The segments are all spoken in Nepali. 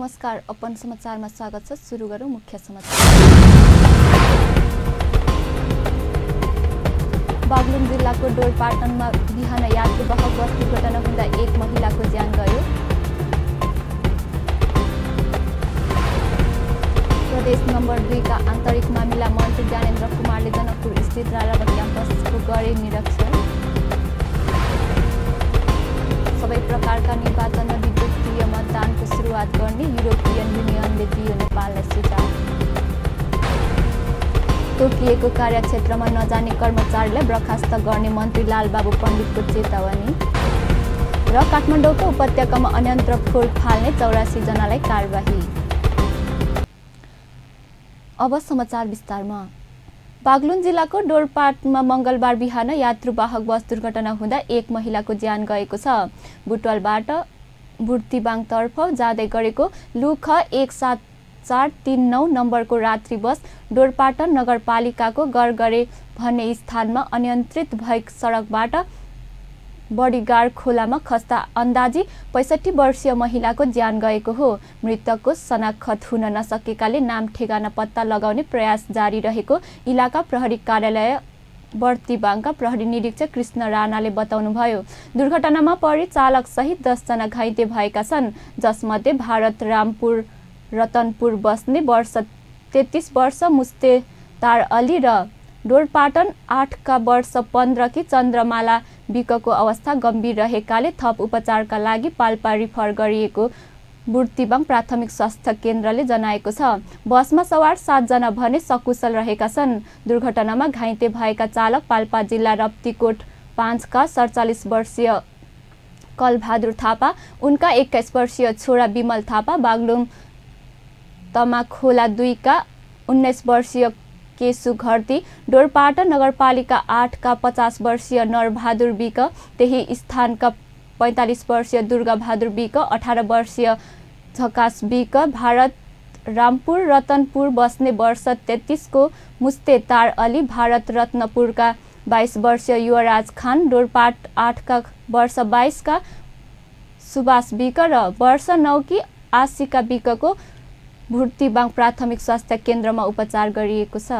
नमस्कार, अपन समाचारमा स्वागत छ। सुरु गरौँ मुख्य समाचार। बागलुङ जिल्लाको डोरपाटनमा बिहान यात्रुवाहक बस दुर्घटना हुँदा एक महिलाको ज्यान गयो। प्रदेश नम्बर 2 का आन्तरिक मामिला मन्त्री ज्ञानेन्द्र कुमारले जनकपुर स्थित रारावा क्याम्पसको गरे निरीक्षण। सबै प्रकारका निर्वाचनमा विद्युतीय मतदानको सुरुवात गर्ने युरोपियन युनियनले दियो नेपाललाई सुझाव। तोकिएको कार्यक्षेत्रमा नजाने कर्मचारीलाई बर्खास्त गर्ने मन्त्री लालबाबु पण्डितको चेतावनी। र काठमाडौँको उपत्यकामा अन्यन्त्र फूल फाल्ने 84 जनालाई कारबाही। अब समाचार विस्तारमा। बागलुङ जिल्लाको डोरपाटमा मंगलबार बिहान यात्रुवाहक बस दुर्घटना हुँदा एक महिलाको ज्यान गएको छ। बुटवलबाट बुर्तिबाङतर्फ जाँदै गरेको लुख 17439 नम्बरको रात्रि बस डोरपाटन नगरपालिकाको गरगरे भन्ने स्थानमा अनियन्त्रित भई सडकबाट बडीगाड खोलामा खस्दा अन्दाजी 65 वर्षीय महिलाको ज्यान गएको हो। मृतकको शनाखत हुन नसकेकाले नाम ठेगाना पत्ता लगाउने प्रयास जारी रहेको इलाका प्रहरी कार्यालय बर्तिबाङका प्रहरी निरीक्षक कृष्ण राणाले बताउनुभयो। दुर्घटनामा परि चालक सहित 10 जना घाइते भएका छन्, जसमध्ये भारत रामपुर रतनपुर बस्ने वर्ष 33 वर्ष मुस्तेदार अली र डोरपाटन 8 का वर्ष 15 की चन्द्रमाला बिकको अवस्था गम्भीर रहेकाले थप उपचारका लागि पाल्पा रिफर गरिएको बुर्तिबाङ प्राथमिक स्वास्थ्य केन्द्रले जनाएको छ। बसमा सवार 7 जना भने सकुशल रहेका छन्। दुर्घटनामा घाइते भएका चालक पाल्पा जिल्ला रप्तीकोट 5 का 47 वर्षीय कलबहादुर थापा, उनका 21 वर्षीय छोरा विमल थापा, बागलुङ तमाखोला 2 का 19 वर्षीय केशु घरती, डोरपाटन नगरपालिका 8 का 50 वर्षीय नरबहादुर बिक, त्यही स्थानका 45 वर्षीय दुर्गा बहादुर बिक, 18 वर्षीय झकास बिक, भारत रामपुर रतनपुर बस्ने वर्ष 33 को मुस्तेदार अली, भारत रत्नपुरका 22 वर्षीय युवराज खान, डोरपाट 8 का वर्ष 22 का सुभाष बिक र वर्ष 9 की आशिका बिकको बुर्तिबाङ प्राथमिक स्वास्थ्य केन्द्रमा उपचार गरिएको छ।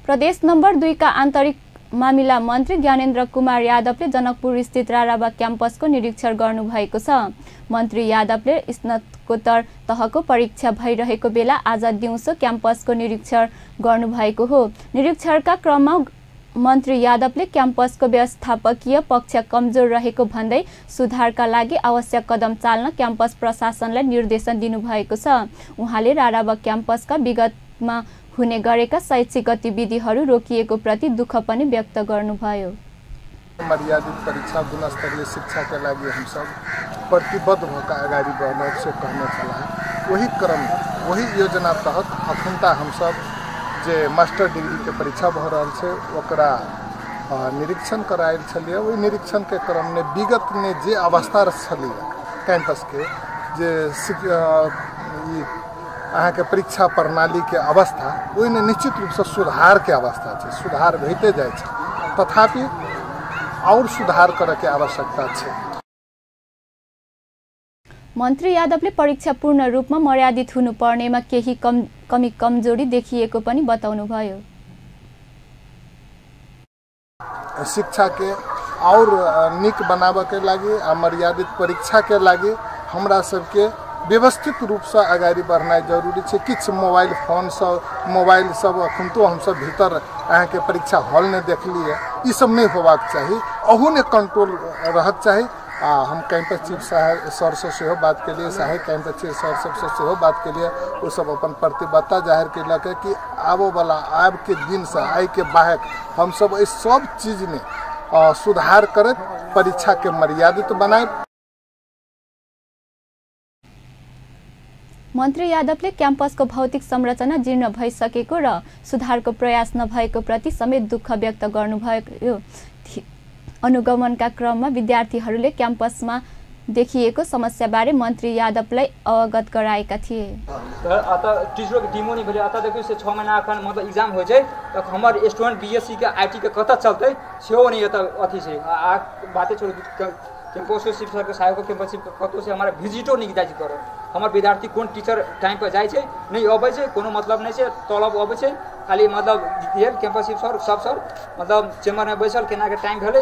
प्रदेश नम्बर 2 का आन्तरिक मामिला मन्त्री ज्ञानेन्द्र कुमार यादवले जनकपुर स्थित रारावा क्याम्पसको निरीक्षण गर्नुभएको छ। मन्त्री यादवले स्नातकोत्तर तहको परीक्षा भइरहेको बेला आज दिउँसो क्याम्पसको निरीक्षण गर्नुभएको हो। निरीक्षणका क्रममा मन्त्री यादवले क्याम्पसको व्यवस्थापकीय पक्ष कमजोर रहेको भन्दै सुधारका लागि आवश्यक कदम चाल्न क्याम्पस प्रशासनलाई निर्देशन दिनुभएको छ। उहाँले रारावा क्याम्पसका विगतमा हुने गरेका शैक्षिक गतिविधिहरू रोकिएको प्रति दुःख पनि व्यक्त गर्नुभयो। मर्यादित परीक्षा गुणस्तरीय शिक्षा के लागि हम सब प्रतिबद्ध होकर अगाडि बढ़ने से कहने चला है। वही क्रम वही योजना तहत अखुनता हम सब जे मास्टर डिग्री के परीक्षा भ रहल छै ओकरा निरीक्षण करायल छलिए। ओहि निरीक्षण के क्रम में विगत में जे अवस्था छलिए कैंपस के जे अहाँ के परीक्षा प्रणाली के अवस्था ओहिमे निश्चित रूप से सुधार के अवस्था छै। सुधार होते जाए छै, तथापि और सुधार करे के आवश्यकता छै। मन्त्री यादवले परीक्षा पूर्ण रूपमा मर्यादित हुनुपर्नेमा केही कमी कमजोरी देखिएको पनि बताउनुभयो। शिक्षा के और निक बनाबे के लागि आ मर्यादित परीक्षा के लागि हमरा सबके व्यवस्थित रूप से अगाडि बढ़नाइ जरूरी छै। किछ मोबाइल फोन सब अखन तो हम सब भीतर अहाँ के परीक्षा हॉल ने देखलिए, ई सब नहीं होबाक चाही। अहू ने कंट्रोल रहक चाही। हम कैंपस चीफ साहब सर से सेहो बात के लिए सहायक कैंपस चीफ सर सबसे सेहो बात के लिए वो सब अपन प्रतिबद्धता जाहिर कैलक है कि आबो वाला आब के दिन से आइ के बाहर हम सब इस सब चीज में सुधार करत परीक्षा के मर्यादित बनाए। मन्त्री यादवले क्याम्पसको भौतिक संरचना जीर्ण भइसकेको र सुधारको प्रयास नभएको प्रति समेत दुःख व्यक्त गर्नुभयो। अनुगमनका क्रममा विद्यार्थीहरूले क्याम्पसमा देखिएको समस्याबारे मन्त्री यादवलाई अवगत गराएका थिए। आता टीचरों की टीमों ने बोले आता देखियो से 6 महीना अखन मतलब एग्जाम हो जाए तो हमारे स्टूडेंट बीएससी के आईटी के कत चलते सेहो नहीं आता अथी से बातें छोड़ कैंपसो शिव सर के सहायक कैंपस कतौ से हमारा विजिटो नहीं जाय करो हमर विद्यार्थी कोन टीचर टाइम पर जाय छै नहीं अबै छै कोनो मतलब नहीं छै तलब अबै छै खाली मतलब कैंपस शिव सर सब सर मतलब चेम्बर में बैसल केना के टाइम भेले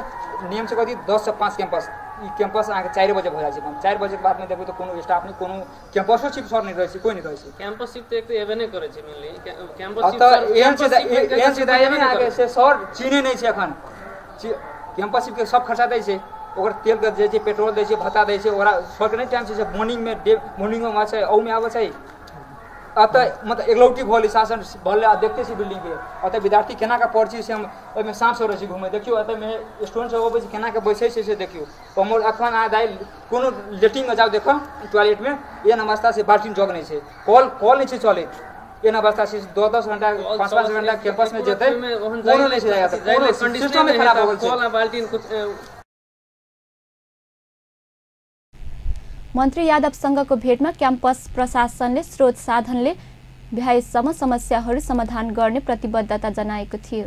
नियम से कथी 10 से 5 कैंपस ई कैंपस आके 4 बजे भ जाय छै 4 बजे के बाद में देखबै तो कोनो स्टाफ नहीं कोनो कैंपसो शिव सर नहीं रहै छै कोई नहीं रहै छै कैंपस शिव तो एक एबे नहीं करे छै मेनली कैंपस शिव सर एहन से दाइए में आगे से सर चीने नहीं छै अखन कैंपस शिव के सब खर्चा दै छै ओकर तेल के दै छै पेट्रोल दै छै भत्ता दै छै ओकरा सर के नहीं टाइम छै मॉर्निंग में छै औ में आबै छै अतः मतलब एकलौटी भल शासन भले देखते छी बिल्डिंग के अतः विद्यार्थी केना के पढ़ी से हम ओमे सांप से रही घूमे देखियो अतः में स्टूडेंट सब अबै छै केना के बैसे छै से देखियो हमर अखन आ दाई कोनो लेटिंग में जाओ देखो टॉयलेट में ये अवस्था से बाल्टीन जग नहीं छै कॉल नहीं छै चले ये अवस्था से 2-10 घंटा 5-5 घंटा कैंपस में जेते कोनो नहीं छै जाएगा सिस्टम में खराब हो गेल छै कॉल बाल्टीन कुछ मन्त्री यादवसँगको भेटमा क्याम्पस प्रशासनले स्रोत साधनले भ्याएसम्म समस्याहरू समाधान गर्ने प्रतिबद्धता जनाएको थियो।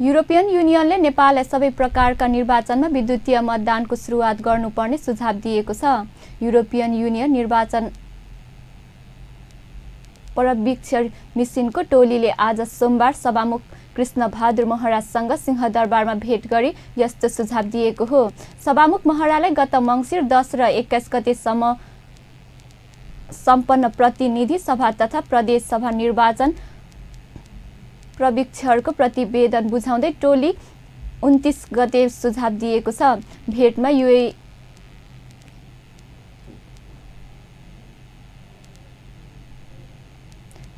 युरोपियन युनियनले नेपाललाई सबै प्रकारका निर्वाचनमा विद्युतीय मतदानको सुरुवात गर्नुपर्ने सुझाव दिएको छ। युरोपियन युनियन निर्वाचन पर्यवेक्षण मिसिनको टोलीले आज सोमबार सभामुख कृष्ण बहादुर महराजसँग सिंहदरबारमा भेट गरी यस्तो सुझाव दिएको हो। सभामुख महराजले गत मङ्सिर 10 र 21 गतेसम्म सम्पन्न प्रतिनिधि सभा तथा प्रदेश सभा निर्वाचन पर्यवेक्षणको प्रतिवेदन बुझाउँदै टोली 29 गते सुझाव दिएको छ। भेटमा यूए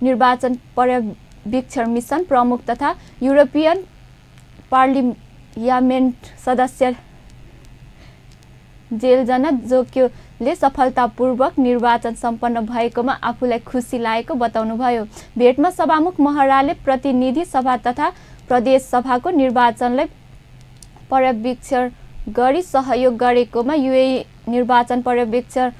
निर्वाचन पर्यवेक्षण मिशन प्रमुख तथा युरोपियन पार्लियामेन्ट सदस्य जेलजना जोक्योले सफलतापूर्वक निर्वाचन सम्पन्न भएकोमा आफूलाई खुसी लागेको बताउनुभयो। भेटमा सभामुख महराजले प्रतिनिधि सभा तथा प्रदेश सभाको निर्वाचनलाई पर्यवेक्षण गरी सहयोग गरेकोमा यूए निर्वाचन पर्यवेक्षण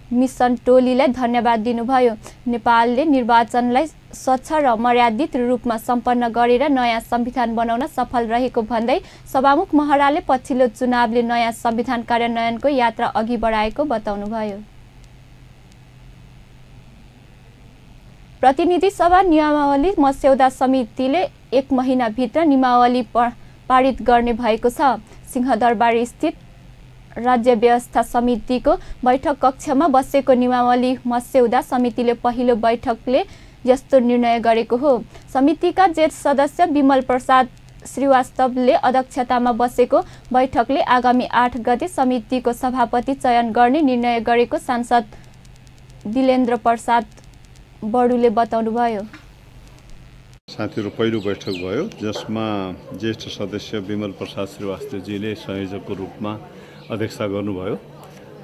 मिशन टोलीलाई धन्यवाद दिनुभयो। नेपालले निर्वाचनलाई स्वच्छ र मर्यादित रूपमा सम्पन्न गरेर नयाँ संविधान बनाउन सफल रहेको भन्दै सभामुख महराजले पछिल्लो चुनावले नयाँ संविधान कार्यान्वयनको यात्रा अघि बढाएको बताउनुभयो। प्रतिनिधि सभा नियमावली मस्यौदा समितिले 1 महिनाभित्र नियमावली पारित गर्ने भएको छ। सिंहदरबार स्थित राज्य व्यवस्था समितिको बैठक कक्षमा बसेको नियमावली मस्यौदा समितिले पहिलो बैठकले यस्तो निर्णय गरेको हो। समितिका जेठ सदस्य विमल प्रसाद श्रीवास्तवले अध्यक्षतामा बसेको बैठकले आगामी 8 गते समितिको सभापति चयन गर्ने निर्णय गरेको सांसद दिलेन्द्र प्रसाद बडुले बताउनुभयो। साथीहरु पहिलो बैठक भयो जसमा ज्येष्ठ सदस्य विमल प्रसाद श्रीवास्तवजीले संयोजकको रूपमा अध्यक्षता गर्नुभयो।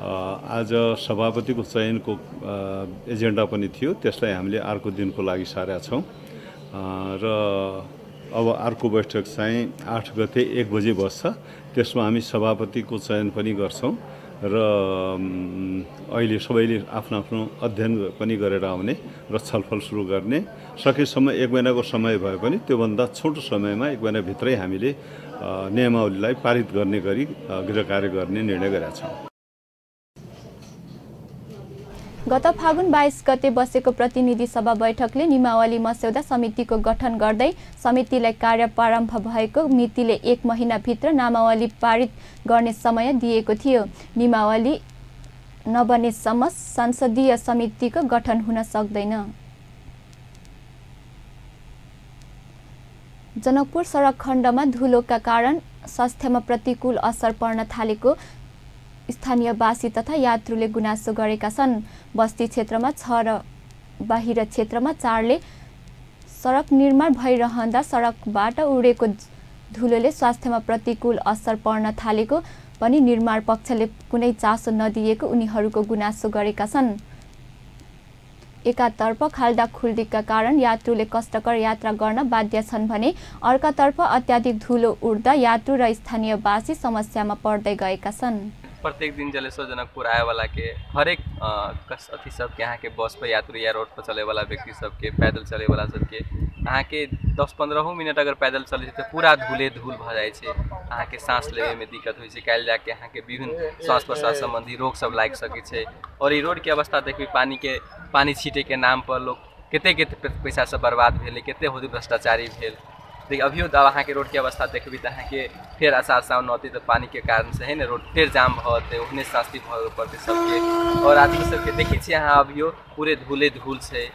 आज सभापतिको चयनको एजेन्डा पनि थियो, त्यसलाई हामीले अर्को दिनको लागि सारेका छौं र अब अर्को बैठक चाहिँ 8 गते 1 बजे बस्छ। त्यसमा हामी सभापतिको चयन पनि गर्छौं र अहिले सबैले आफ्नो आफ्नो अध्ययन पनि गरेर आउने र छलफल सुरु गर्ने। सकेसम्म 1 महिनाको समय भए पनि त्योभन्दा छोटो समयमा 1 महिनाभित्रै हामीले नियमावलीलाई पारित गर्ने गरी गृह कार्य गर्ने निर्णय गरेका छौं। गत फागुन 22 गते बसेको प्रतिनिधि सभा बैठकले नियमावली मस्यौदा समितिको गठन गर्दै समितिलाई कार्य प्रारम्भ भएको मितिले 1 महिनाभित्र नामावली पारित गर्ने समय दिएको थियो। नियमावली नबनेसम्म संसदीय समितिको गठन हुन सक्दैन। जनकपुर सडक खण्डमा धुलोका कारण स्वास्थ्यमा प्रतिकूल असर पर्न थालेको स्थानीयवासी तथा यात्रुले गुनासो गरेका छन्। बस्ती क्षेत्रमा 6 र बाहिर क्षेत्रमा 4ले सडक निर्माण भइरहँदा सडकबाट उडेको धुलोले स्वास्थ्यमा प्रतिकूल असर पर्न थालेको पनि निर्माण पक्षले कुनै चासो नदिएको उनीहरूको गुनासो गरेका छन्। एकातर्फ खाल्डा खुल्डीका कारण यात्रुले कष्टकर यात्रा गर्न बाध्य छन् भने अर्कातर्फ अत्याधिक धुलो उड्दा यात्रु र स्थानीयवासी समस्यामा पर्दै गएका छन्। प्रत्येक दिन जलेश्वर जनकपुर आए वाला के हर एक अथी सब के यहाँ के बस पर यात्री या रोड पर चले वाला व्यक्ति सबके पैदल चले वाला सबके अहाँ के 10-15 मिनट अगर पैदल चले तो पूरा धूले धूल भ जाए छे। अहाँ के सांस लेवे में दिक्कत होइ छे, काल जाके अहाँ के विभिन्न श्वास प्रश्वास संबंधी रोग सब लाग सके छे। और ई रोड के अवस्था देखबी पानी छीटे के नाम पर लोग केते पैसा सब बर्बाद भेल, केते होदी भ्रष्टाचारी भेल। देखिए अभियो अहाँ के रोड के अवस्था देखबी त अहाँ के फिर आषाढ़ सावन नौती तो पानी के कारण से है ना रोड फिर जाम भते उन्हें शास्ति भ पड़ते सबके। और आदमी सबके देखी छे अहाँ अभियो पूरे धूले धूल छे।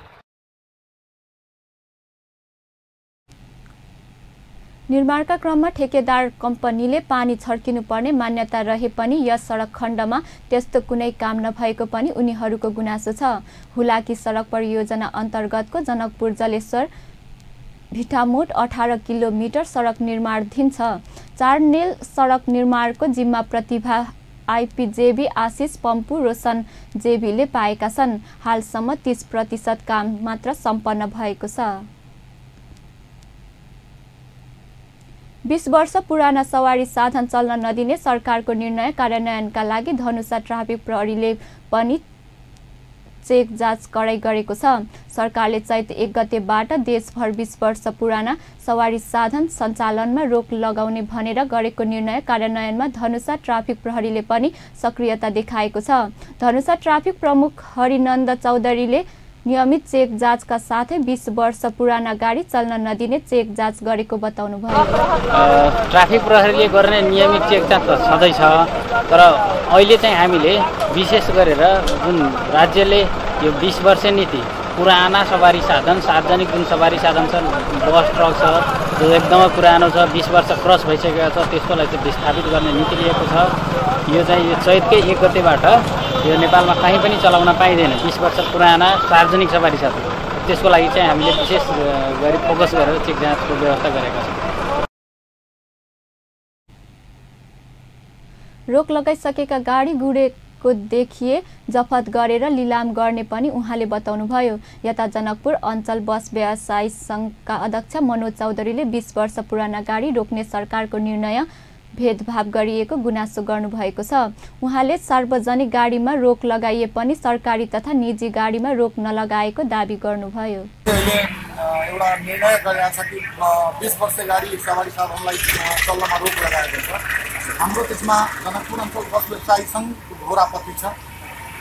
निर्माणका क्रममा ठेकेदार कम्पनीले पानी छर्किनु पर्ने मान्यता रहे पनि यस सडक खण्डमा त्यस्तो कुनै काम नभएको पनि उनीहरूको गुनासो छ। हुलाकी सडक परियोजना अन्तर्गतको जनकपुर जलेश्वर भिटामोट 18 किलोमिटर सडक निर्माणाधीन छ। 4 नेल सडक निर्माणको जिम्मा प्रतिभा आइपीजेबी आशिष पम्पू रोशन जेबीले पाएका छन्। हालसम्म 30% काम मात्र सम्पन्न भएको छ। 20 वर्ष पुराना सवारी साधन चल्न नदिने सरकारको निर्णय कार्यान्वयनका लागि धनुषा ट्राफिक प्रहरीले पनि चेक जाँच कडाई गरेको छ। सरकारले चैत 1 गतेबाट देशभर 20 वर्ष पुराना सवारी साधन सञ्चालनमा रोक लगाउने भनेर गरेको निर्णय कार्यान्वयनमा धनुषा ट्राफिक प्रहरीले पनि सक्रियता देखाएको छ। धनुषा ट्राफिक प्रमुख हरिनन्द चौधरीले नियमित चेक जाँचका साथै 20 वर्ष पुराना गाडी चल्न नदिने चेक जाँच गरेको बताउनुभयो। ट्राफिक प्रहरीले गर्ने नियमित चेक जाँच छँदैछ, तर अहिले चाहिँ हामीले विशेष गरेर जुन राज्यले यो 20 वर्ष नीति पुराना सवारी साधन सार्वजनिक जुन सवारी साधन छ बस ट्रक छ जो एकदमै पुरानो छ 20 वर्ष क्रस भइसकेको छ त्यसकोलाई चाहिँ विस्थापित गर्ने नीति लिएको छ। यो चाहिँ यो चैतकै 1 गतेबाट यो नेपालमा कहीँ पनि चलाउन पाइँदैन 20 वर्ष पुराना सार्वजनिक सवारी साधन। त्यसको लागि चाहिँ हामीले विशेष गरी फोकस गरेर चेक जाँचको व्यवस्था गरेका छौँ। रोक लगाइसकेका गाडी गुडेको देखिए जफत गरेर लिलाम गर्ने पनि उहाँले बताउनुभयो। यता जनकपुर अञ्चल बस व्यवसायी सङ्घका अध्यक्ष मनोज चौधरीले 20 वर्ष पुराना गाडी रोक्ने सरकारको निर्णय भेदभाव गरिएको गुनासो गर्नुभएको छ। उहाँले सार्वजनिक गाडीमा रोक लगाइए पनि सरकारी तथा निजी गाडीमा रोक नलगाएको दाबी गर्नुभयो। एउटा निर्णय गरेको छ कि 20 वर्ष गाडी सवारी साधनलाई चल्नमा रोक लगाएको छ। हाम्रो त्यसमा जनकपुर अञ्चल बस व्यवसायी सङ्घ घोर आपत्ति छ,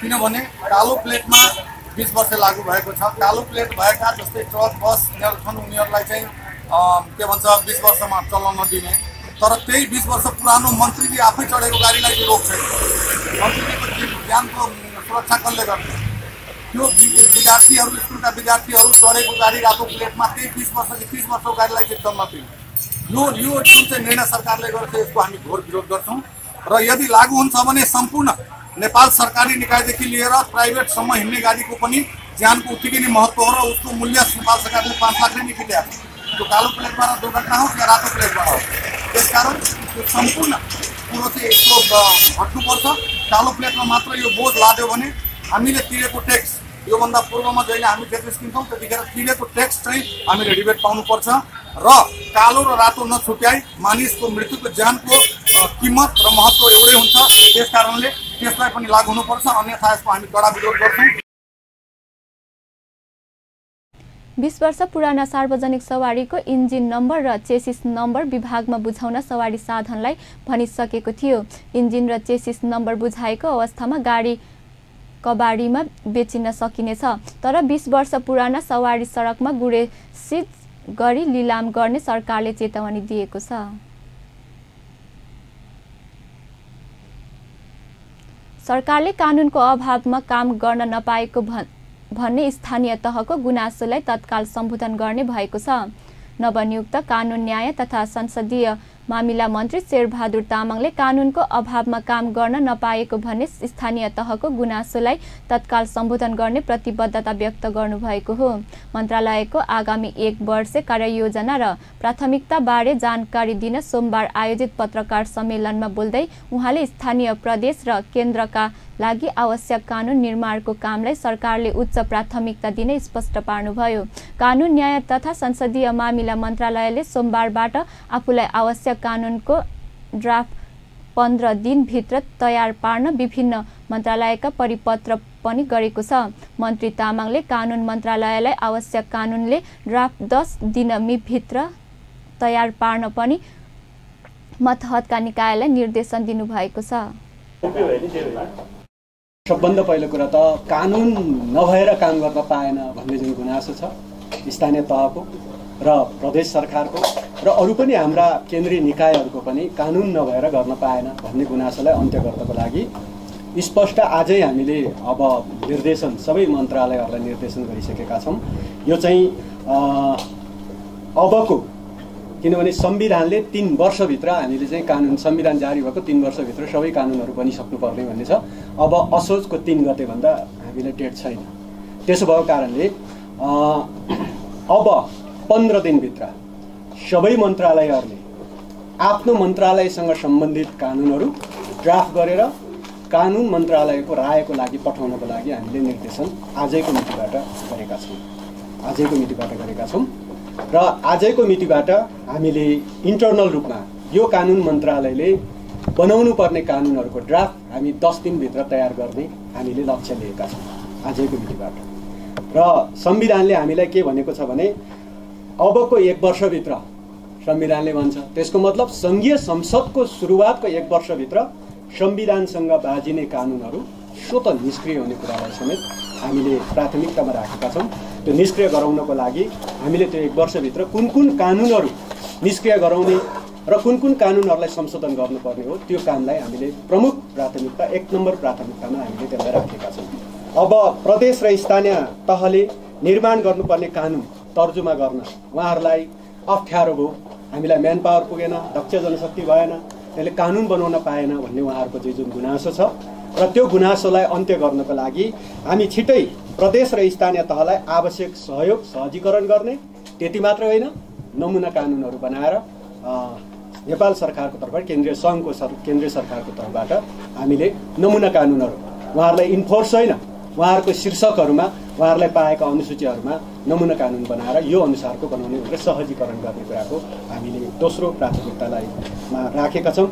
किनभने कालो प्लेटमा 20 वर्ष लागू भएको छ। कालो प्लेट भएका जस्तै ट्रक बस यिनीहरू छन् उनीहरूलाई चाहिँ के भन्छ 20 वर्षमा चल्न नदिने, तर त्यही 20 वर्ष पुरानो मन्त्रीले आफै चढेको गाडीलाई चाहिँ रोक्छ। मन्त्रीको ज्यानको सुरक्षा कसले गर्ने? त्यो विद्यार्थीहरू स्कुलका विद्यार्थीहरू चढेको गाडी रातो प्लेटमा त्यही 20 वर्ष कि 30 वर्षको गाडीलाई चाहिँ चल्न दिने यो जुन चाहिँ निर्णय सरकारले गर्छ यसको हामी घोर विरोध गर्छौँ। र यदि लागू हुन्छ भने सम्पूर्ण नेपाल सरकारी निकायदेखि लिएर प्राइभेटसम्म हिँड्ने गाडीको पनि ज्यानको उत्तिकै नै महत्त्व हो र उसको मूल्य नेपाल सरकारले 5 लाख नै निकालेको छ। त्यो कालो प्लेटमा दुर्घटना होस् या रातो प्लेटमा होस्, त्यसकारण त्यो सम्पूर्ण कुरो चाहिँ यसको हट्नुपर्छ। कालो प्लेटमा मात्र यो बोझ लाद्यो भने हामीले तिरेको ट्याक्स योभन्दा पूर्वमा जहिले हामी ट्याक्स किन्छौँ त्यतिखेर तिरेको ट्याक्स चाहिँ हामीले रिबेट पाउनुपर्छ र कालो र रातो नछुट्याई मानिसको मृत्युको ज्यानको किम्मत र महत्त्व एउटै हुन्छ। त्यस कारणले त्यसलाई पनि लागू हुनुपर्छ, अन्यथा यसको हामी कडा विरोध गर्छौँ। 20 वर्ष पुराना सार्वजनिक सवारीको इन्जिन नम्बर र चेसिस नम्बर विभागमा बुझाउन सवारी साधनलाई भनिसकेको थियो। इन्जिन र चेसिस नम्बर बुझाएको अवस्थामा गाडी कबाडीमा बेचिन सकिनेछ, तर 20 वर्ष पुराना सवारी सडकमा गुडेसिज गरी लिलाम गर्ने सरकारले चेतावनी दिएको छ। सरकारले कानुनको अभावमा काम गर्न नपाएको भन्ने स्थानीय तहको गुनासोलाई तत्काल सम्बोधन गर्ने भएको छ। नवनियुक्त कानुन न्याय तथा संसदीय मामिला मन्त्री शेरबहादुर तामाङले कानुनको अभावमा काम गर्न नपाएको भन्ने स्थानीय तहको गुनासोलाई तत्काल सम्बोधन गर्ने प्रतिबद्धता व्यक्त गर्नुभएको हो। मन्त्रालयको आगामी 1 वर्ष कार्ययोजना र प्राथमिकताबारे जानकारी दिन सोमबार आयोजित पत्रकार सम्मेलनमा बोल्दै उहाँले स्थानीय प्रदेश र केन्द्रका लागि आवश्यक कानुन निर्माणको कामलाई सरकारले उच्च प्राथमिकता दिने स्पष्ट पार्नुभयो। कानुन न्याय तथा संसदीय मामिला मन्त्रालयले सोमबारबाट आफूलाई आवश्यक कानुनको ड्राफ्ट 15 दिनभित्र तयार पार्न विभिन्न मन्त्रालयका परिपत्र पनि गरेको छ। मन्त्री तामाङले कानुन मन्त्रालयलाई आवश्यक कानुनले ड्राफ्ट 10 दिनभित्र तयार पार्न पनि मतहतका निकायलाई निर्देशन दिनुभएको छ। सबभन्दा पहिलो कुरा त कानुन नभएर काम गर्न पाएन भन्ने जुन गुनासो छ स्थानीय तहको र प्रदेश सरकारको र अरू पनि हाम्रा केन्द्रीय निकायहरूको पनि कानुन नभएर गर्न पाएन भन्ने गुनासोलाई अन्त्य गर्नको लागि स्पष्ट आजै हामीले अब निर्देशन सबै मन्त्रालयहरूलाई निर्देशन गरिसकेका छौँ। यो चाहिँ अबको, किनभने संविधानले 3 वर्षभित्र हामीले चाहिँ कानुन, संविधान जारी भएको 3 वर्षभित्र सबै कानुनहरू बनिसक्नुपर्ने भन्ने छ। अब असोजको 3 गतेभन्दा हामीले डेट छैन। त्यसो भएको कारणले अब 15 दिनभित्र सबै मन्त्रालयहरूले आफ्नो मन्त्रालयसँग सम्बन्धित कानुनहरू ड्राफ्ट गरेर कानुन मन्त्रालयको रायको लागि पठाउनको लागि हामीले निर्देशन आजैको मितिबाट गरेका छौँ र आजैको मितिबाट हामीले इन्टर्नल रूपमा यो कानुन मन्त्रालयले बनाउनु पर्ने कानुनहरूको ड्राफ्ट हामी 10 दिनभित्र तयार गर्ने हामीले लक्ष्य लिएका छौँ आजैको मितिबाट। र संविधानले हामीलाई के भनेको छ भने अबको 1 वर्षभित्र संविधानले भन्छ, त्यसको मतलब सङ्घीय संसदको सुरुवातको 1 वर्षभित्र संविधानसँग बाजिने कानुनहरू स्वतः निष्क्रिय हुने कुरालाई समेत हामीले प्राथमिकतामा राखेका छौँ। त्यो निष्क्रिय गराउनको लागि हामीले त्यो 1 वर्षभित्र कुन कानुनहरू निष्क्रिय गराउने र कुन कानुनहरूलाई संशोधन गर्नुपर्ने हो त्यो कामलाई हामीले प्रमुख प्राथमिकता 1 नम्बर प्राथमिकतामा हामीले त्यसलाई राखेका छौँ। अब प्रदेश र स्थानीय तहले निर्माण गर्नुपर्ने कानुन तर्जुमा गर्न उहाँहरूलाई अप्ठ्यारो भयो। हामीलाई म्यान पावर पुगेन, दक्ष जनशक्ति भएन, त्यसले कानुन बनाउन पाएन भन्ने उहाँहरूको जुन गुनासो छ र त्यो गुनासोलाई अन्त्य गर्नको लागि हामी छिटै प्रदेश र स्थानीय तहलाई आवश्यक सहयोग सहजीकरण गर्ने, त्यति मात्र होइन नमुना कानुनहरू बनाएर नेपाल सरकारको तर्फबाट केन्द्रीय सरकारको तर्फबाट हामीले नमुना कानुनहरू उहाँहरूलाई इन्फोर्स होइन, उहाँहरूको शीर्षकहरूमा उहाँहरूलाई पाएका अनुसूचीहरूमा नमुना कानुन बनाएर यो अनुसारको बनाउने भनेर सहजीकरण गर्ने कुराको हामीले दोस्रो प्राथमिकतालाई राखेका छौँ।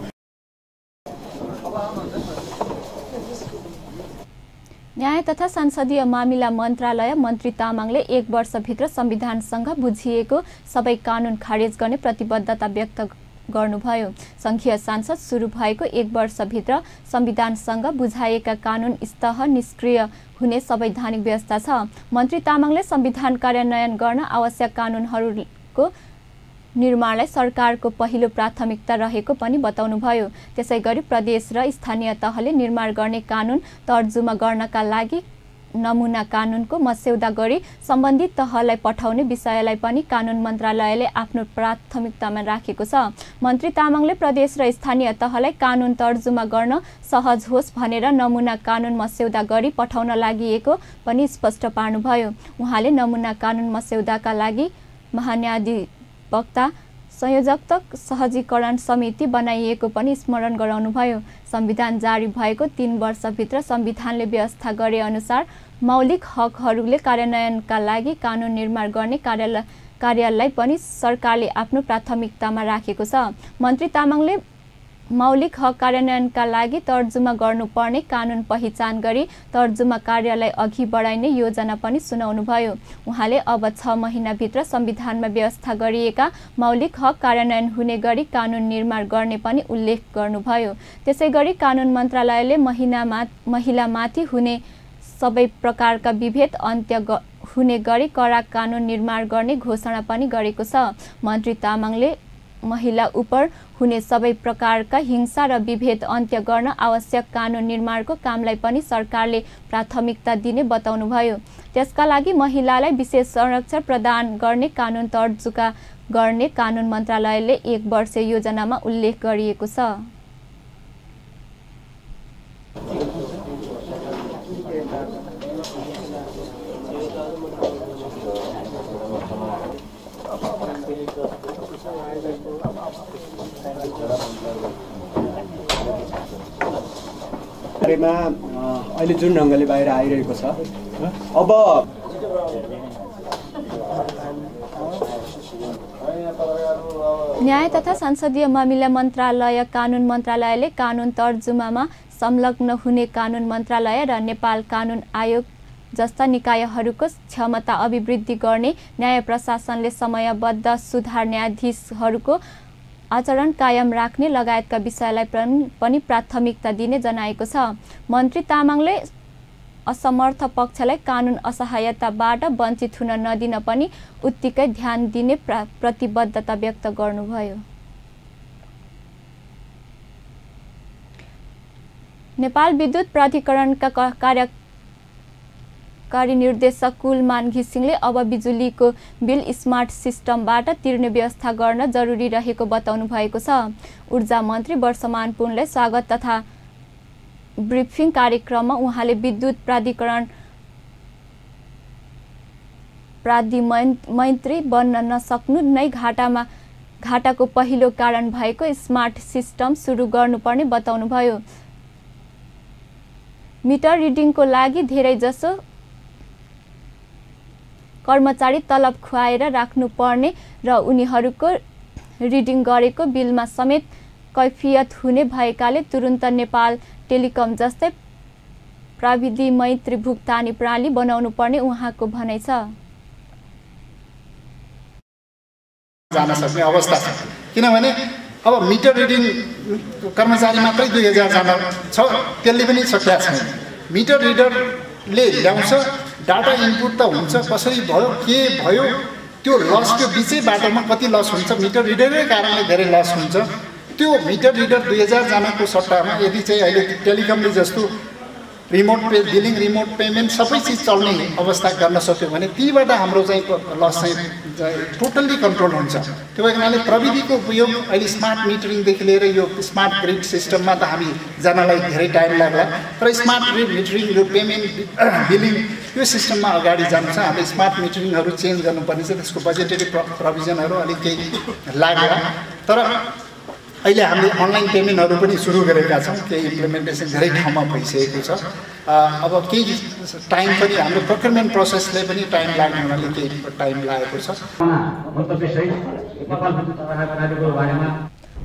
न्याय तथा संसदीय मामिला मन्त्रालय मन्त्री तामाङले 1 वर्षभित्र संविधानसँग बुझिएको सबै कानुन खारेज गर्ने प्रतिबद्धता व्यक्त गर्नुभयो। संघीय सांसद सुरु भएको 1 वर्षभित्र संविधानसँग बुझाइएका कानुन स्तः निष्क्रिय हुने संवैधानिक व्यवस्था छ। मन्त्री तामाङले संविधान कार्यान्वयन गर्न आवश्यक कानुनहरूको निर्माणलाई सरकारको पहिलो प्राथमिकता रहेको पनि बताउनुभयो। त्यसैगरी प्रदेश र स्थानीय तहले निर्माण गर्ने कानुन तर्जुमा गर्नका लागि नमुना कानुनको मस्यौदा गरी सम्बन्धित तहलाई पठाउने विषयलाई पनि कानुन मन्त्रालयले आफ्नो प्राथमिकतामा राखेको छ। मन्त्री तामाङले प्रदेश र स्थानीय तहलाई कानुन तर्जुमा गर्न सहज होस् भनेर नमुना कानुन मस्यौदा गरी पठाउन लागि पनि स्पष्ट पार्नुभयो। उहाँले नमुना कानुन मस्यौदाका लागि महान्यायाधिवक्ता संयोजक सहजीकरण समिति बनाइएको पनि स्मरण गराउनुभयो। संविधान जारी भएको 3 वर्षभित्र संविधानले व्यवस्था गरे अनुसार मौलिक हकहरूले कार्यान्वयनका लागि कानुन निर्माण गर्ने कार्यलाई पनि सरकारले आफ्नो प्राथमिकतामा राखेको छ। मन्त्री तामाङले मौलिक हक कार्यान्वयनका लागि तर्जुमा गर्नुपर्ने कानुन पहिचान गरी तर्जुमा कार्यलाई अघि बढाइने योजना पनि सुनाउनुभयो। उहाँले अब 6 महिनाभित्र संविधानमा व्यवस्था गरिएका मौलिक हक कार्यान्वयन हुने गरी कानुन निर्माण गर्ने पनि उल्लेख गर्नुभयो। त्यसैगरी कानुन मन्त्रालयले महिलामाथि हुने सबै प्रकारका विभेद अन्त्य हुने गरी कडा कानुन निर्माण गर्ने घोषणा पनि गरेको छ। मन्त्री तामाङले महिला उप हुने सबै प्रकारका हिंसा र विभेद अन्त्य गर्न आवश्यक कानुन निर्माणको कामलाई पनि सरकारले प्राथमिकता दिने बताउनुभयो। त्यसका लागि महिलालाई विशेष संरक्षण प्रदान गर्ने कानुन तर्जुमा गर्ने कानुन मन्त्रालयले 1 वर्ष योजनामा उल्लेख गरिएको छ। बारेमा अहिले जुन ढङ्गले बाहिर आइरहेको छ, अब न्याय तथा संसदीय मामिला मन्त्रालय कानुन मन्त्रालयले कानुन तर्जुमामा संलग्न हुने कानुन मन्त्रालय र नेपाल कानुन आयोग जस्ता निकायहरूको क्षमता अभिवृद्धि गर्ने न्याय प्रशासनले समयबद्ध सुधार न्यायाधीशहरूको आचरण कायम राख्ने लगायतका विषयलाई पनि प्राथमिकता दिने जनाएको छ। मन्त्री तामाङले असमर्थ पक्षलाई कानुन असहायताबाट वञ्चित हुन नदिन पनि उत्तिकै ध्यान दिने प्रतिबद्धता व्यक्त गर्नुभयो। नेपाल विद्युत प्राधिकरणका कार्यकारी निर्देशक कुलमान घिसिङले अब बिजुलीको बिल स्मार्ट सिस्टमबाट तिर्ने व्यवस्था गर्न जरुरी रहेको बताउनु भएको छ। ऊर्जा मन्त्री वर्षमान पुनले स्वागत तथा ब्रिफिङ कार्यक्रममा उहाँले विद्युत प्राधिकरण मैत्री बन्न नसक्नु नै घाटाको पहिलो कारण भएको स्मार्ट सिस्टम सुरु गर्नुपर्ने बताउनुभयो। मिटर रिडिङको लागि धेरैजसो कर्मचारी तलब खुवाएर राख्नुपर्ने र उनीहरूको रिडिङ गरेको बिलमा समेत कैफियत हुने भएकाले तुरुन्त नेपाल टेलिकम जस्तै प्रविधि मैत्री भुक्तानी प्रणाली बनाउनु पर्ने उहाँको भनाइ छ। जान सक्ने अवस्था छ, किनभने अब मिटर रिडिङ कर्मचारी मात्रै 2000 जना छ, त्यसले पनि सकिया छैन। मिटर रिडरले ल्याउँछ, डाटा इनपुट त हुन्छ, कसरी भयो के भयो त्यो लस, त्यो बिचै बाटोमा कति लस हुन्छ, मिटर रिडरै कारणले धेरै लस हुन्छ। त्यो मिटर रिडर 2000 जनाको सट्टामा यदि चाहिँ अहिले टेलिकमले जस्तो remote pay billing, remote payment सबै चिज चल्ने अवस्था गर्न सक्यो भने तीबाट हाम्रो चाहिँ लस चाहिँ टोटल्ली कन्ट्रोल हुन्छ। त्यो कारणले प्रविधिको उपयोग अहिले स्मार्ट मिटरिङदेखि लिएर यो स्मार्ट ग्रिड सिस्टममा त हामी जानलाई धेरै टाइम लाग्ला, तर स्मार्ट ग्रिड मिटरिङ, यो पेमेन्ट बिलिङ यो सिस्टममा अगाडि जान्छ। हामीले स्मार्ट मिटरिङहरू चेन्ज गर्नुपर्ने छ, त्यसको बजेटरी प्रोभिजनहरू अलिक केही लाग्ला, तर अहिले हामीले अनलाइन पेमेन्टहरू पनि सुरु गरेका छौँ, केही इम्प्लिमेन्टेसन धेरै ठाउँमा भइसकेको छ। अब केही टाइम पनि हाम्रो प्रोक्युरमेन्ट प्रोसेसले पनि टाइम लाग्ने हुनाले केही टाइम लागेको छ।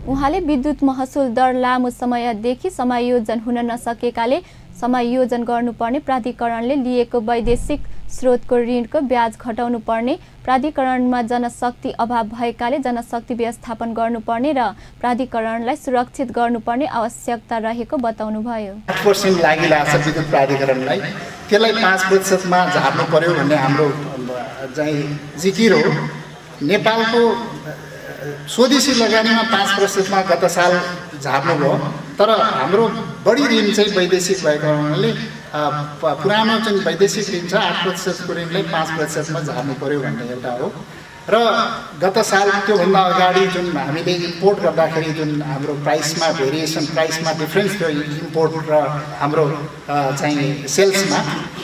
उहाँले विद्युत महसुल दर लामो समयदेखि समायोजन हुन नसकेकाले समायोजन गर्नुपर्ने, प्राधिकरणले लिएको वैदेशिक स्रोतको ऋणको ब्याज घटाउनु पर्ने, प्राधिकरणमा जनशक्ति अभाव भएकाले जनशक्ति व्यवस्थापन गर्नुपर्ने र प्राधिकरणलाई सुरक्षित गर्नुपर्ने आवश्यकता रहेको बताउनुभयो। 8% लागिरहेको छ विद्युत प्राधिकरणलाई, त्यसलाई 5% मा झार्नु पर्यो भन्ने हाम्रो चाहिँ जिकिर हो। नेपालको स्वदेशी लगानीमा 5% मा गत साल झार्नु भयो, तर हाम्रो बढी ऋण चाहिँ वैदेशिक भएको हुनाले पुरानो जुन वैदेशिक ऋण छ 8% को ऋणलाई 5% मा झार्नु पर्यो भन्ने एउटा हो। र गत साल त्योभन्दा अगाडि जुन हामीले इम्पोर्ट गर्दाखेरि जुन हाम्रो प्राइसमा भेरिएसन, प्राइसमा डिफ्रेन्स थियो इम्पोर्ट र हाम्रो चाहिँ सेल्समा,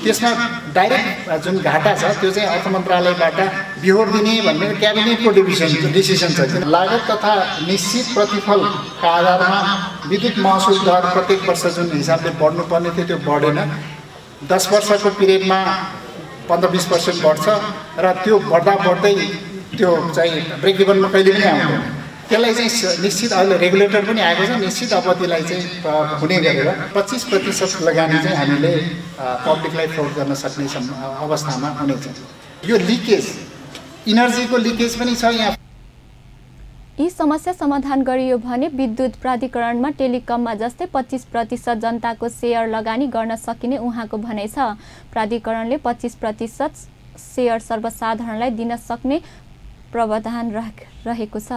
त्यसमा डाइरेक्ट जुन घाटा छ त्यो चाहिँ अर्थ मन्त्रालयबाट बिहोर दिने भन्ने क्याबिनेटको डिसिजन छ। लागत तथा निश्चित प्रतिफलका आधारमा विद्युत महसुल दर प्रत्येक वर्ष जुन हिसाबले बढ्नुपर्ने थियो त्यो बढेन। 10 वर्षको पिरियडमा 15-20% बढ्छ र त्यो बढ्दा बढ्दै त्यो चाहिँ ब्रेक इभनमा कहिले पनि आउँदैन। त्यसलाई चाहिँ निश्चित अहिले रेगुलेटर पनि आएको छ, निश्चित अवधिलाई चाहिँ हुने गरेर 25% लगानी चाहिँ हामीले पब्लिकलाई फ्लोट गर्न सक्ने अवस्थामा हुनेछ। यो लिकेज, इनर्जीको लिकेज पनि छ यहाँ। यी समस्या समाधान गरियो भने विद्युत प्राधिकरणमा टेलिकममा जस्तै 25% जनताको सेयर लगानी गर्न सकिने उहाँको भनाइ छ। प्राधिकरणले 25% सेयर सर्वसाधारणलाई दिन सक्ने प्रावधान रहेको छ।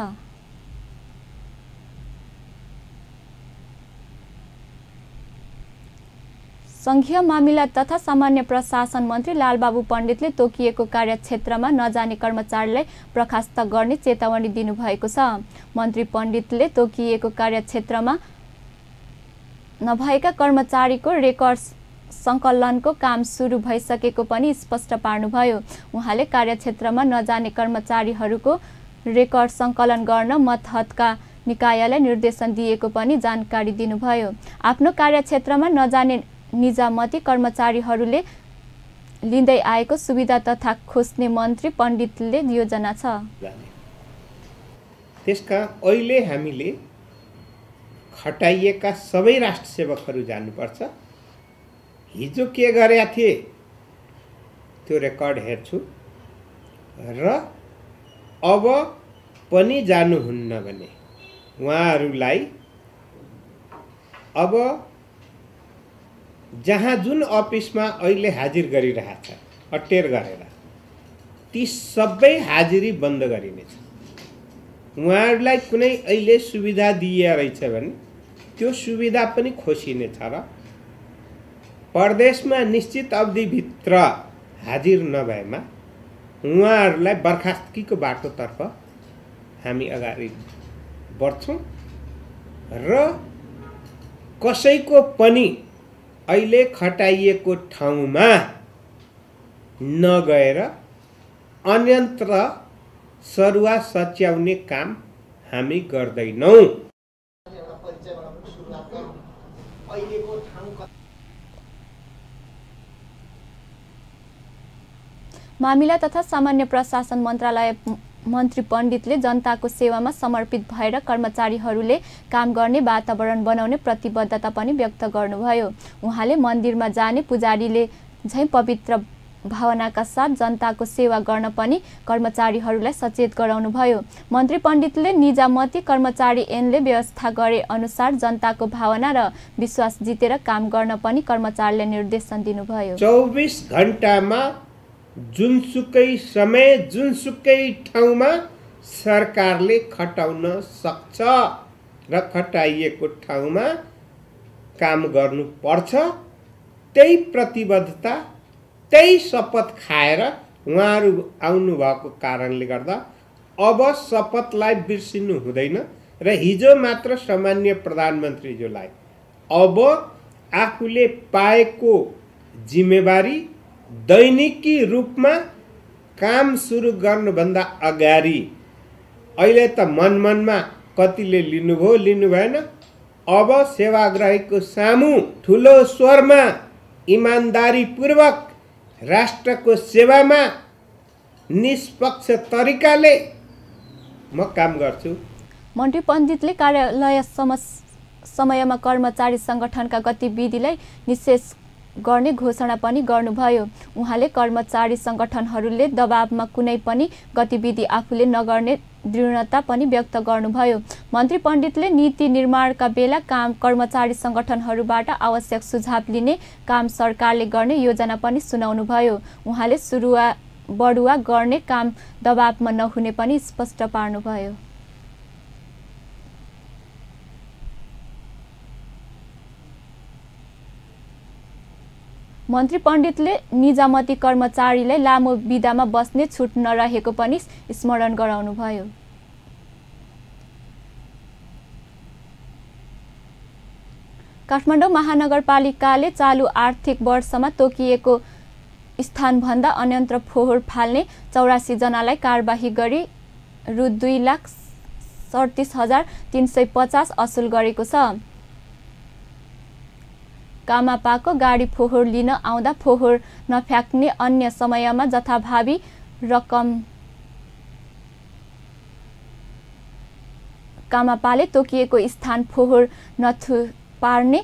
संघीय मामिला तथा सामान्य प्रशासन मन्त्री लालबाबु पण्डितले तोकिएको कार्यक्षेत्रमा नजाने कर्मचारीलाई बर्खास्त गर्ने चेतावनी दिनुभएको छ। मन्त्री पण्डितले तोकिएको कार्यक्षेत्रमा नभएका कर्मचारीको रेकर्ड सङ्कलनको काम सुरु भइसकेको पनि स्पष्ट पार्नुभयो। उहाँले कार्यक्षेत्रमा नजाने कर्मचारीहरूको रेकर्ड सङ्कलन गर्न मतहतका निकायलाई निर्देशन दिएको पनि जानकारी दिनुभयो। आफ्नो कार्यक्षेत्रमा नजाने निजामती कर्मचारीहरूले लिँदै आएको सुविधा तथा खोज्ने मन्त्री पण्डितले योजना छ। त्यसका अहिले हामीले खटाइएका सबै राष्ट्र सेवकहरू जानुपर्छ। हिजो के गरेका थिए त्यो रेकर्ड हेर्छु र अब पनि जानुहुन्न भने उहाँहरूलाई अब जहाँ जुन अफिसमा अहिले हाजिर गरिरहेछ अटेर गरेर ती सबै हाजिरी बन्द गरिनेछ। उहाँहरूलाई कुनै अहिले सुविधा दिए रहेछ भने त्यो सुविधा पनि खोसिनेछ र परदेशमा निश्चित अवधिभित्र हाजिर नभएमा उहाँहरूलाई बर्खास्तगीको बाटोतर्फ हामी अगाडि बढ्छौँ र कसैको पनि अहिले खटाइएको ठाउँमा नगएर अन्यत्र सरुवा सच्याउने काम हामी गर्दैनौँ। मामिला तथा सामान्य प्रशासन मन्त्रालय मन्त्री पण्डितले जनताको सेवामा समर्पित भएर कर्मचारीहरूले काम गर्ने वातावरण बनाउने प्रतिबद्धता पनि व्यक्त गर्नुभयो। उहाँले मन्दिरमा जाने पुजारीले झैं पवित्र भावनाका साथ जनताको सेवा गर्न पनि कर्मचारीहरूलाई सचेत गराउनुभयो। मन्त्री पण्डितले निजामती कर्मचारी ऐनले व्यवस्था गरे अनुसार जनताको भावना र विश्वास जितेर काम गर्न पनि कर्मचारीले निर्देशन दिनुभयो। 24 घण्टामा जुनसुकै समय जुनसुकै ठाउँमा सरकारले खटाउन सक्छ र खटाइएको ठाउँमा काम गर्नुपर्छ। त्यही प्रतिबद्धता त्यही शपथ खाएर उहाँहरू आउनुभएको कारणले गर्दा अब शपथलाई बिर्सिनु हुँदैन र हिजो मात्र सामान्य प्रधानमन्त्रीज्यूलाई अब आफूले पाएको जिम्मेवारी दैनिकी रूपमा काम सुरु गर्नुभन्दा अगाडि अहिले त मनमनमा कतिले लिनुभयो लिनु भएन, अब सेवाग्राहीको सामु ठुलो स्वरमा इमानदारीपूर्वक राष्ट्रको सेवामा निष्पक्ष तरिकाले म काम गर्छु। मन्त्री पण्डितले कार्यालय समयमा कर्मचारी संगठनका गतिविधिलाई निषेध गर्ने घोषणा पनि गर्नुभयो। उहाँले कर्मचारी संगठनहरूले दबावमा कुनै पनि गतिविधि आफूले नगर्ने दृढता पनि व्यक्त गर्नुभयो। मन्त्री पण्डितले नीति निर्माणका बेला कर्मचारी संगठनहरूबाट आवश्यक सुझाव लिने काम सरकारले गर्ने योजना पनि सुनाउनुभयो। उहाँले बढुवा गर्ने काम दबावमा नहुने पनि स्पष्ट पार्नुभयो। मन्त्री पण्डितले निजामती कर्मचारीलाई लामो बिदामा बस्ने छुट नरहेको पनि स्मरण गराउनुभयो। काठमाडौँ महानगरपालिकाले चालु आर्थिक वर्षमा तोकिएको स्थानभन्दा अन्यत्र फोहोर फाल्ने 84 जनालाई कारबाही गरी रु 2,37,350 असुल गरेको छ। कामापाको गाडी फोहोर लिन आउँदा फोहोर नफ्याक्ने अन्य समयमा जथाभावी रकम कामापाले तोकिएको स्थान फोहोर नथुपार्ने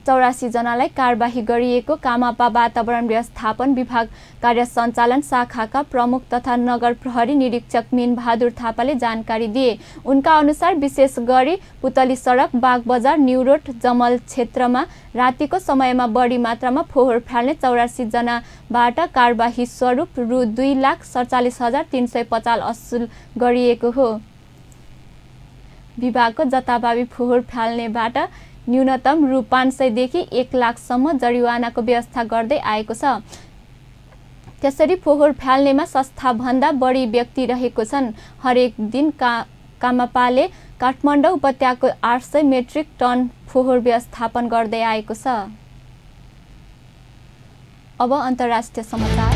84 जनालाई कारबाही गरिएको कामापा वातावरण व्यवस्थापन विभाग कार्य सञ्चालन शाखाका प्रमुख तथा नगर प्रहरी निरीक्षक मीन बहादुर थापाले जानकारी दिए। उनका अनुसार विशेष गरी पुतली सडक, बागबजार, न्यू रोड, जमल क्षेत्रमा रातिको समयमा बढी मात्रामा फोहोर फाल्ने 84 जनाबाट कारबाही स्वरूप रु 2,47,350 असुल गरिएको हो। विभागको जताभावी फोहोर फाल्नेबाट न्यूनतम रु 500 देखि 1 लाखसम्म जरिवानाको व्यवस्था गर्दै आएको छ। त्यसरी फोहोर फाल्नेमा संस्थाभन्दा बढी व्यक्ति रहेको छन्। हरेक दिन कामापाले काठमाडौँ उपत्यकाको 800 मेट्रिक टन फोहोर व्यवस्थापन गर्दै आएको छ। अब अन्तर्राष्ट्रिय समाचार।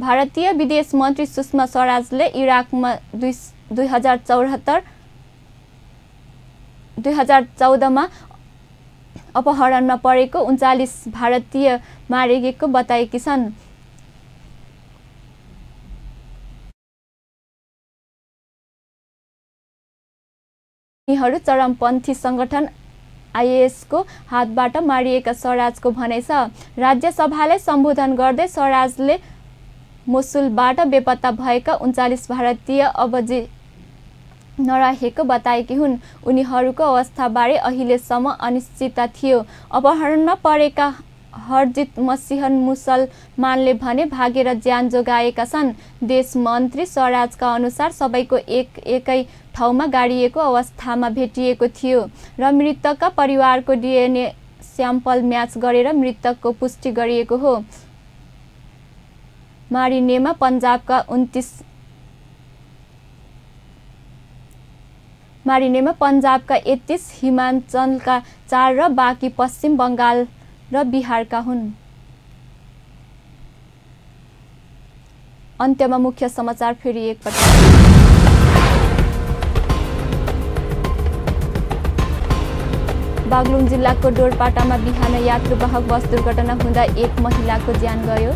भारतीय विदेश मन्त्री सुषमा स्वराजले इराकमा 2014मा अपहरणमा परेको 39 भारतीय मारिएको बताएकी छन्। यिनीहरू चरमपन्थी संगठन आइएसको हातबाट मारिएका स्वराजको भनाइ छ। राज्य सभालाई सम्बोधन गर्दै स्वराजले मोसुलबाट बेपत्ता भएका 39 भारतीय अबजी नरहेको बताएकी हुन्। उनीहरूको अवस्थाबारे अहिलेसम्म अनिश्चितता थियो। अपहरणमा परेका हरजित मसिह मुसलमानले भने भागेर ज्यान जोगाएका छन्। देश मन्त्री स्वराजका अनुसार सबैको एकै ठाउँमा गाडिएको अवस्थामा भेटिएको थियो र मृतकका परिवारको डिएनए स्याम्पल म्याच गरेर मृतकको पुष्टि गरिएको हो। मारिनेमा पन्जाबका 31, हिमाचलका 4 र बाँकी पश्चिम बङ्गाल र बिहारका हुन्। अन्त्यमा मुख्य समाचार फेरि एकपटक। बागलुङ जिल्लाको डोरपाटामा बिहान यात्रुवाहक बस दुर्घटना हुँदा एक महिलाको ज्यान गयो।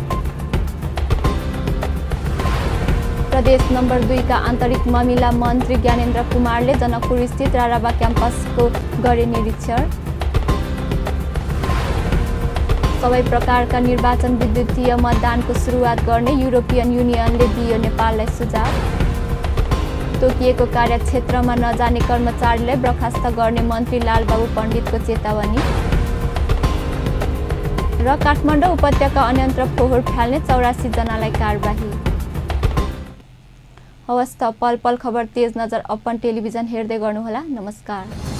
प्रदेश नम्बर 2 का आन्तरिक मामिला मन्त्री ज्ञानेन्द्र कुमारले जनकपुर स्थित राराबा क्याम्पसको गरे निरीक्षण। सबै प्रकारका निर्वाचन विद्युतीय मतदानको सुरुवात गर्ने युरोपियन युनियनले दियो नेपाललाई सुझाव। तोकिएको कार्यक्षेत्रमा नजाने कर्मचारीलाई बर्खास्त गर्ने मन्त्री लालबाबु पण्डितको चेतावनी। र काठमाडौँ उपत्यका अन्यन्त्र फोहोर फाल्ने 84 जनालाई कारबाही। हवस् त पल पल खबर तेज नजर अपन टेलिभिजन हेर्दै गर्नुहोला। नमस्कार।